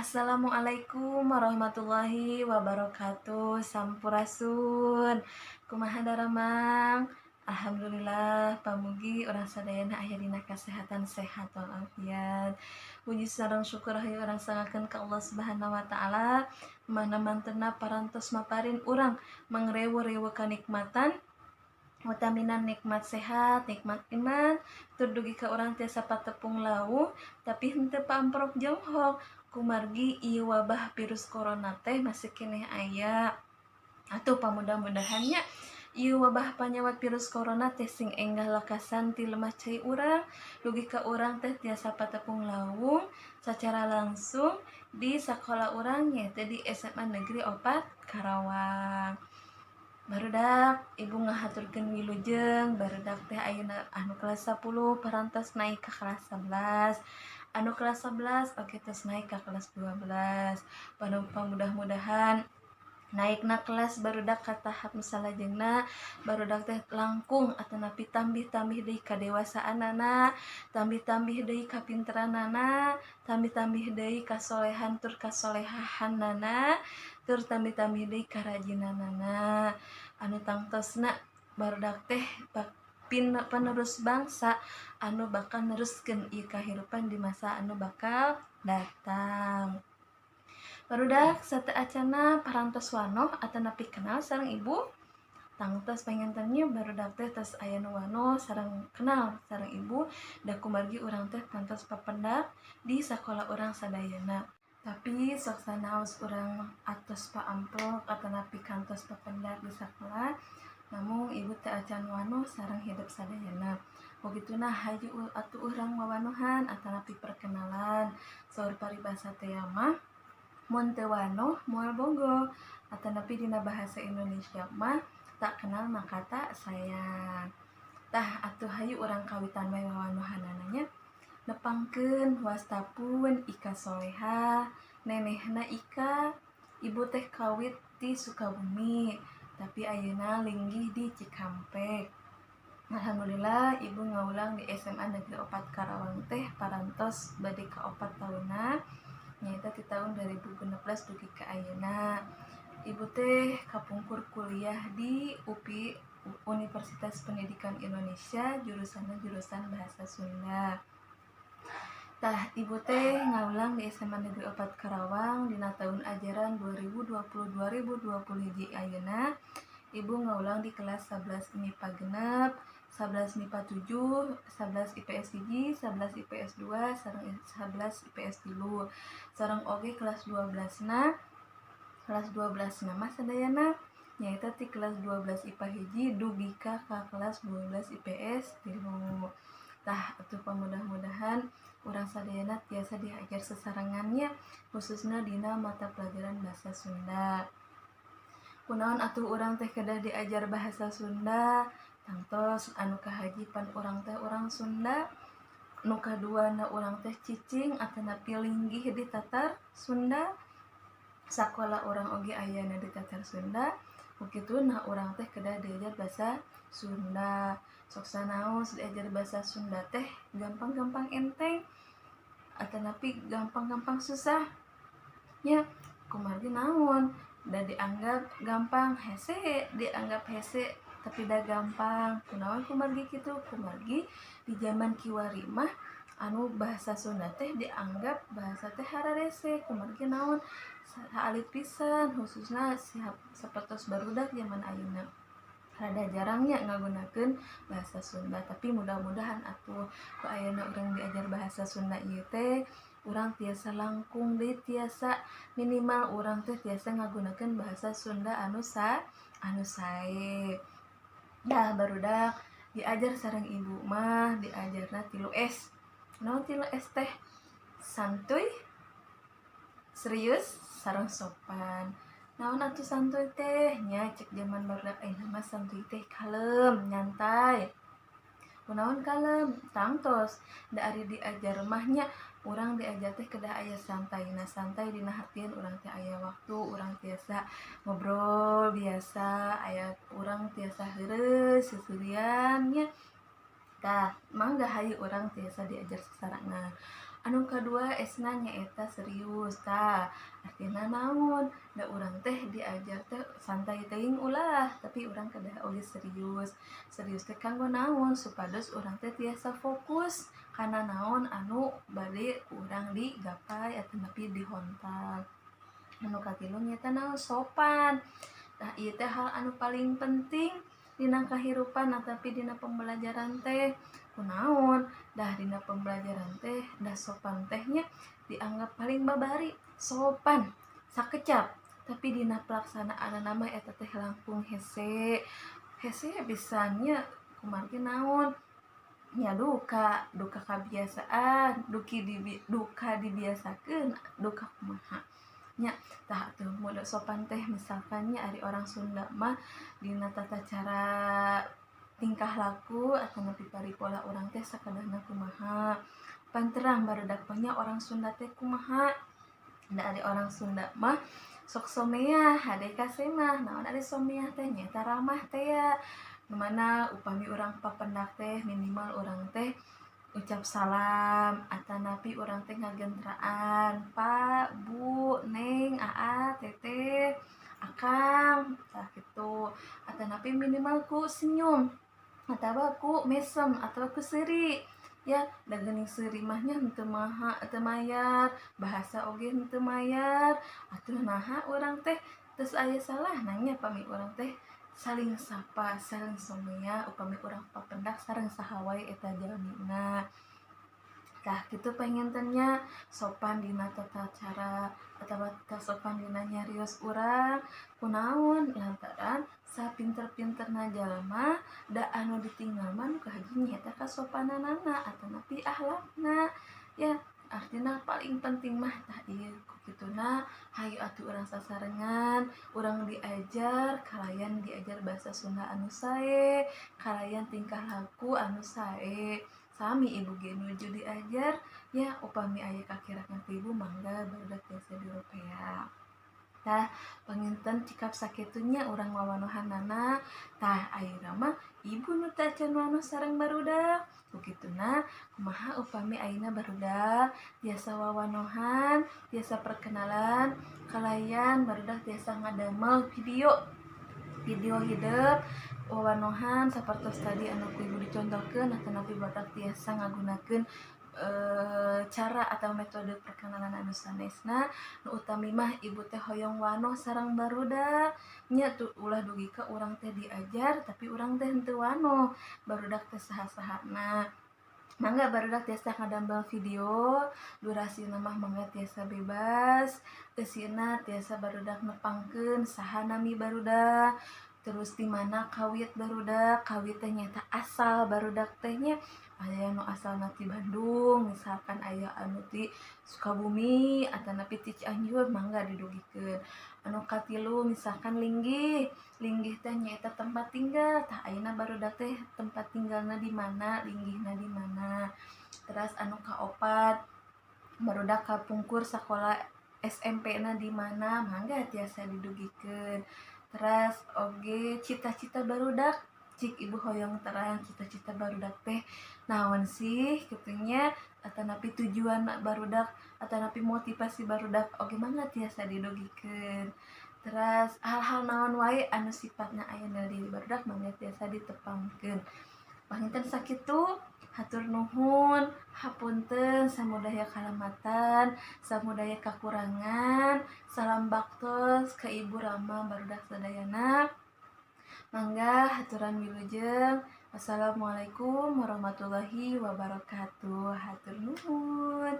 Assalamualaikum warahmatullahi wabarakatuh. Sampurasun. Kumaha daramang? Alhamdulillah, pamugi urang sadayana aya dina kasehatan, sehat walafiat. Puji sareng syukur hayu urang sanggakeun ka Allah Subhanahu wa Taala, mana mantena parantos maparin urang mangrewo-rewo kanikmatan, utamina nikmat sehat, nikmat iman, tur dugi ka urang tiasa patepung lawuh, tapi henteu paamprok jonghok kumargi ieu wabah virus corona teh masih keneh aya. Atuh pamudah-mudahan nya ieu wabah panyawat virus corona teh sing enggah lekasan ti lemah cai urang, dugi ka urang teh tiasa patepung lawuh secara langsung di sakola urang, nyaeta di SMA Negeri 4 Karawang. Barudak, Ibu ngahaturkeun wilujeng. Barudak teh ayeuna anu kelas 10 parantos naik ke kelas 11, anu kelas 11 oke terus naik ke kelas 12. Pamudah-mudahan naikna kelas barudak ka tahap nu salajengna, barudak teh langkung atanapi tambih-tambih deui kadewasaanana, tambih-tambih deui kapinteranana, tambih-tambih deui kasolehan tur kasolehahanana, tur tambih-tambih deui karajinanana, anu tangtosna barudak teh penerus bangsa anu bakal neruskeun ieu kahirupan di masa anu bakal datang. Barudak, sateuacanna parantos wanoh atanapi kenal sareng Ibu? Tangtos panginten nya barudak teh tos aya nu wanoh sareng kenal sareng Ibu, da kumargi urang teh parantos papendak di sakola urang sadayana. Tapi sok sanaos urang atos paamprok atanapi kantos papendak di sakola, namung Ibu teh acan wanoh sareng hidep sadayana. Kugituna hayu atuh urang wawanohan atanapi perkenalan. Saur paribasa teh mah, mun teu wanoh moal bogoh, atanapi dina bahasa Indonesia mah, tak kenal maka tak sayang. Tah, atuh hayu urang kawitan wae wawanohanana nya. Nepangkeun, wasta pun Ika Soleha, nenehna Ika. Ibu teh kawit ti Sukabumi, tapi ayeuna linggih di Cikampek. Alhamdulillah, Ibu ngawulang di SMA Negeri 4 Karawang teh parantos bade ka 4 taunna, nyaeta ti tahun 2016 dugi ka ayeuna. Ibu teh kapungkur kuliah di UPI, Universitas Pendidikan Indonesia, jurusanna jurusan Bahasa Sunda. Tah, Ibu teh ngawulang di SMA Negeri 4 Karawang dina tahun ajaran 2020 2021 ayeuna. Ibu ngawulang di kelas 11 MIPA 6, 11 MIPA 7, 11 IPS 1, 11 IPS 2, sareng 11 IPS 3. Sareng oge kelas 12 na, kelas 12 na mah sadayana, nyaeta ti kelas 12 IPA 1 dugi ka kelas 12 IPS 3. Tah, atuh pamudah-mudahan urang sadayana tiasa diajar sasarengan nya, khususna dina mata pelajaran Bahasa Sunda. Kunaon atuh urang teh kedah diajar Bahasa Sunda? Tangtos anu kahiji pan urang teh urang Sunda, nu kaduana urang teh cicing atanapi linggih di Tatar Sunda, sakola urang oge ayana di Tatar Sunda. Nah, urang teh kedah diajar Bahasa Sunda. Sok sanaos diajar Bahasa Sunda teh gampang-gampang enteng atanapi gampang-gampang susah nya? Kumargi naon da dianggap gampang hese, dianggap hese, tapi da gampang. Kunaon kumargi kitu? Kumargi di zaman kiwari mah anu bahasa Sunda teh dianggap bahasa teh hararese. Kumargi naon? Saalit pisan, khususna sapertos barudak zaman ayeuna rada jarangnya ngagunakeun bahasa Sunda. Tapi mudah-mudahan atuh ku ayeuna urang diajar bahasa Sunda ieu teh urang tiasa langkung deui, tiasa minimal urang teh tiasa ngagunakeun bahasa Sunda anu sae. Dah, barudak, diajar sareng Ibu mah diajarna tilu S. Naon tilu S teh? Santuy, serius, sareng sopan. Naon atuh santuy teh nya? Cek zaman barudak ayeuna mah santuy teh kalem, nyantai. Kunaon kalem? Tangtos da ari diajar mah nya urang diajar teh kedah aya santai. Nah, santai dina hartian urang teh aya waktu urang tiasa ngobrol biasa, aya urang tiasa heureus seuseurian nya. Tah, mangga hayu urang tiasa diajar sasarengan. Anu kadua S-na nyaeta serius. Tah, artina naon? Da urang teh diajar teh santai teuing ulah, tapi urang kedah oge serius. Serius teh kanggo naon? Supados urang teh tiasa fokus kana naon anu bade urang digapai atanapi dihontal. Anu katilu nyaeta naon? Sopan. Tah, ieu teh hal anu paling penting dina kahirupan atapi dina pembelajaran teh. Kunaon? Dah dina pembelajaran teh dah sopan teh nya dianggap paling babari, sopan sakecap, tapi dina pelaksanaanna mah eta teh langkung hese. Hese pisan nya, kumargi naon? Nya duka, duka kabiasaan, duka dibiasakeun, duka kumaha nya. Tah atuh mode sopan teh misalkan nya ari orang Sunda mah dina tata cara tingkah laku atanapi paripola urang teh sakadahna kumaha. Pan terang barudak mah nya orang Sunda teh kumaha. Da ari orang Sunda mah sok someah hade kasemah. Naon ari someah teh? Nyaeta ramah teh ya. Nu mana upami urang papendak teh minimal urang teh ucap salam atanapi urang teh ngagentraan Pak, Bu, Neng, Aa, Teteh, Akang, tah kitu. Atanapi minimal ku senyum atawa ku mesem atawa ku seuri ya. Da geuning seuri mah nya henteu maha teu mayar, bahasa oge henteu mayar. Atuh naha urang teh geus aya salahna nya pami urang teh saling sapa, saling someah upami urang papendak sareng saha wae eta jalmina. Tah kitu panginten nya, sopan dina tata cara atawa sopan dina nyarios urang. Kunaon? Lantaran sapinter-pinterna jalma da anu ditinggal mah nu kahiji nyaeta kasopananana atanapi akhlakna ya. Artina paling penting mah tah ieu. Ku kituna hayu atuh urang sasarengan, urang diajar kalayan diajar bahasa Sunda anu sae, kalayan tingkah laku anu sae. Sami ibu ge nuju diajar ya. Upami aya kakirangan ku ibu, mangga barudak tiasa diropea. Tah, panginten cikap sakitu nya urang wawanohanana. Tah, ayeuna mah ibu nu teu acan wanoh sareng barudak. Ku kituna kumaha upami ayeuna barudak tiasa wawanohan, tiasa perkenalan, kalayan barudak tiasa ngadamel video, video hidep wawanohan sapertos tadi anu ku ibu dicontohkeun, atanapi barudak tiasa ngagunakeun cara atau metode perkenalan anu sanesna. Nu utami mah ibu teh hoyong wanoh sareng barudak nya tuh, ulah dugi ka urang teh diajar tapi urang teh henteu wanoh barudak teh saha-sahana. Mangga barudak tiasa ngadamel video, durasina mah mangga tiasa bebas. Eusina tiasa barudak nepangkeun saha nami barudak, terus di mana kawit barudak. Kawit teh nyaeta asal barudak teh nya. Aya nu asalna ti Bandung misalkan, aya anu ti Sukabumi atanapi ti Cianjur, mangga didugikeun. Anu katilu misalkan linggih. Linggih teh nyaeta tempat tinggal. Tah, ayeuna barudak teh tempat tinggalna di mana, linggihna di mana. Terus anu kaopat, barudak kapungkur sakola SMP na di mana, mangga tiasa didugikeun. Teras oge cita-cita barudak. Cik ibu hoyong terang cita-cita barudak teh naon sih kitu nya, atanapi tujuan barudak, atanapi motivasi barudak oge mangga tiasa didugikeun. Teras hal-hal naon wae anu sifatna aya dina diri barudak, mangga tiasa ditepangkeun. Panginten sakitu, hatur nuhun, hapunten samudaya kalematan, samudaya kakurangan. Salam baktos ka Ibu Rama barudak sadayana. Mangga haturan wilujeng. Wassalamualaikum warahmatullahi wabarakatuh. Hatur nuhun.